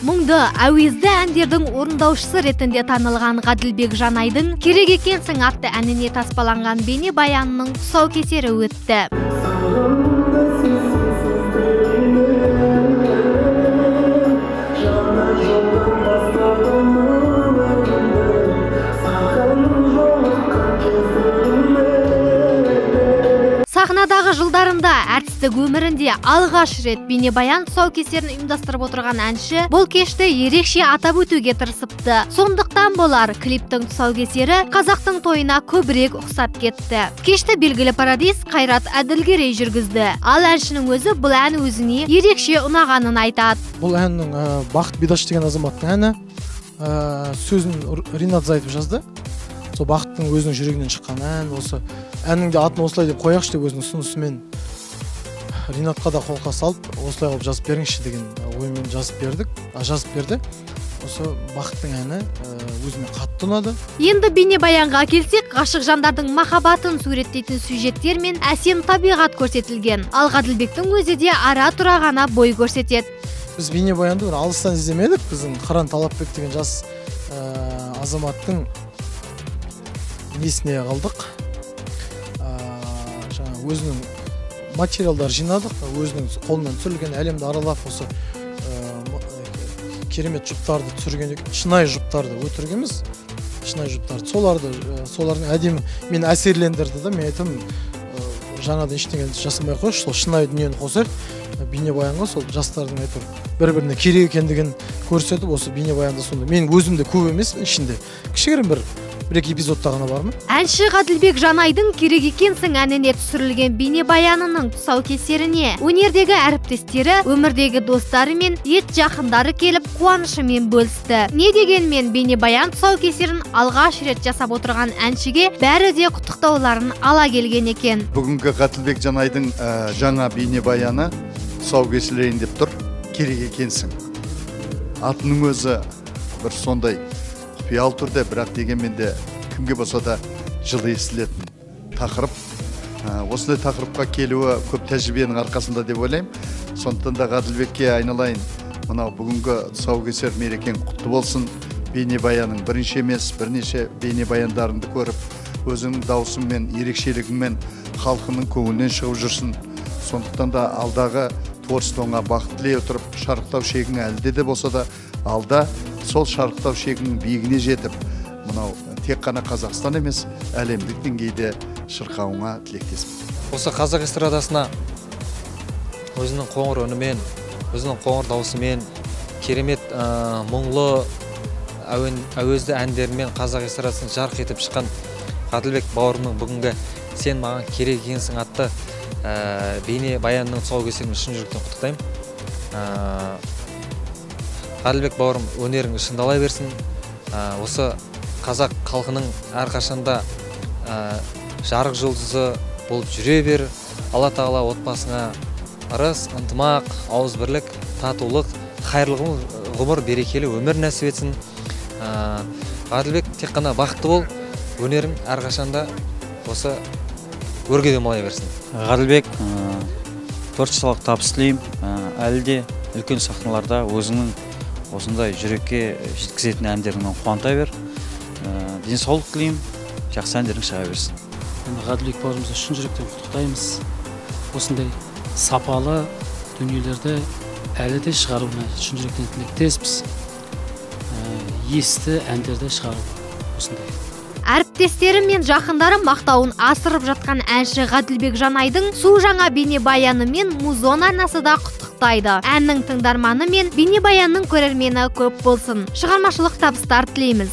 Мұңды, әуезді әндердің орындаушысы ретінде танылған Ғаділбек Жанайдың «Керек екенсің» атты әніне таспаланған бейнебаянының тұсаукесері өтті. Сахнадағы жылдарында әртістік өмірінде алғаш рет бейнебаян тұсаукесерін ұйымдастырып отырған әнші бұл кешті ерекше атап өтуге тырысыпты. Сондықтан болар, клиптің тұсаукесері қазақтың тойына көбірек ұқсап кетті. Кешті белгілі пародист Қайрат Әділгерей жүргізді. Ал әншінің өзі бұл ән өзіне ерекше ұнағанын айтады. Бұл әннің Бақыт Бидаш деген азаматтың әні, сөзін Ринат Зайтов жазды. Сол Бақыттың өзінің жүрегінен шыққан ән, осы әннің де атын осылай деп қояқшы деп өзінің ұсынысымен Ринатқа да қолқа салып, осылай қылып жазып беріңізші деген оймен жазып бердік, жазып берді. Осы Бақыттың әні өзіме қатты ұнады. Енді бейнебаянға келсек, ғашық жандардың махаббатын суреттейтін сюжеттер мен әсем табиғат көрсетілген. Ал Ғаділбектің өзі де ара тұра ғана бой көрсетеді. Біз бейнебаянды бір алыстан іздемедік. Біздің Қыран Талапбек деген жас азаматтың несіне қалдық. Өзінің материалдар жинадық, өзінің қолынан түсірілген әлемді аралап осы керемет жұптарды түсірген, шынайы жұптарды өтіргенбіз, шынайы жұптарды. Солардың әдемі мені әсерлендірді да, мен айтамын, жаңадан ештеңе жасамай қойшы, сол шынайы дүниені қосайық бейнебаянға, сол жастардың әйтеуір бір-біріне керек екендігін көрсетіп, осы бейнебаянда сонда мен өзім де көп емеспін, ішінде кішігірім бір екі эпизодта ғана бармын. Әнші Ғаділбек Жанайдың «Керек екенсің» әніне түсірілген бейнебаянының тұсаукесеріне өнердегі әріптестері, өмірдегі достары мен ет жақындары келіп қуанышымен бөлісті. Не дегенмен бейнебаян тұсаукесерін алғаш рет жасап отырған әншіге бәрі де құттықтауларын ала келген екен. Бүгінгі Ғаділбек Жанайдың жаңа бейнебаяны тұсаукесілейін деп тұр. «Керек екенсің». Атының өзі бір сондай құпиялы түрде, бірақ дегенмен де кімге болса да жылы естілетін тақырып. Осындай тақырыпқа келуі көп тәжірибенің арқасында деп ойлаймын. Сондықтан да Ғаділбекке айналайын, мынау бүгінгі тұсаукесер мерекең құтты болсын. Бейнебаянның бірінші емес, бірнеше бейнебаяндарыңды көріп, өзіңнің даусыңмен, ерекшелігіңмен халқының көңілінен шығып жүрсін. Сондықтан да алдағы творчествоңа бақыт тілей отырып, шарықтау шегің әлде де болса да алда сол шарықтау шегінің биігіне жетіп, мынау тек қана Қазақстан емес, әлемдік деңгейде шырқауыңа тілектеспін. Осы қазақ эстрадасына өзінің қоңыр үнімен, өзінің қоңыр даусымен, керемет мұңлы әуезді әндерімен қазақ эстрадасын жарқ етіп шыққан Ғаділбек бауырымның бүгінгі «Сен маған керек екенсің» атты бейнебаянының тұсаукесерін шын жүректен құттықтаймын. Ғаділбек бауырым, өнерің шыңдалай берсін. Осы қазақ халқының әрқашанда жарық жұлдызы болып жүре бер. Алла тағала отбасыңа ырыс, ынтымақ, ауызбірлік, татулық, қайырлы ғұмыр, берекелі өмір нәсіп етсін. Ғаділбек, тек қана бақытты бол, өнерің әрқашанда осы өрге демалай берсін. Ғаділбек, творчестволық табыс тілеймін. Әлі де үлкен сахналарда өзіңнің осындай жүрекке жеткізетін әндеріңмен қуанта бер. Денсаулық тілеймін, жақсы әндерің шыға берсін. Ғаділбек бауырымызды шын жүректен құттықтаймыз. Осындай сапалы дүниелерді әлі де шығаруына шын жүректен тілектеспіз. Есті әндерді шығаруға осындай. Әріптестері мен жақындары мақтауын асырып жатқан әнші Ғаділбек Жанайдың су жаңа бейнебаянымен Музон арнасы да құттықтайды. Әннің тыңдарманы мен бейнебаянның көрермені көп болсын. Шығармашылық табыстар тілейміз.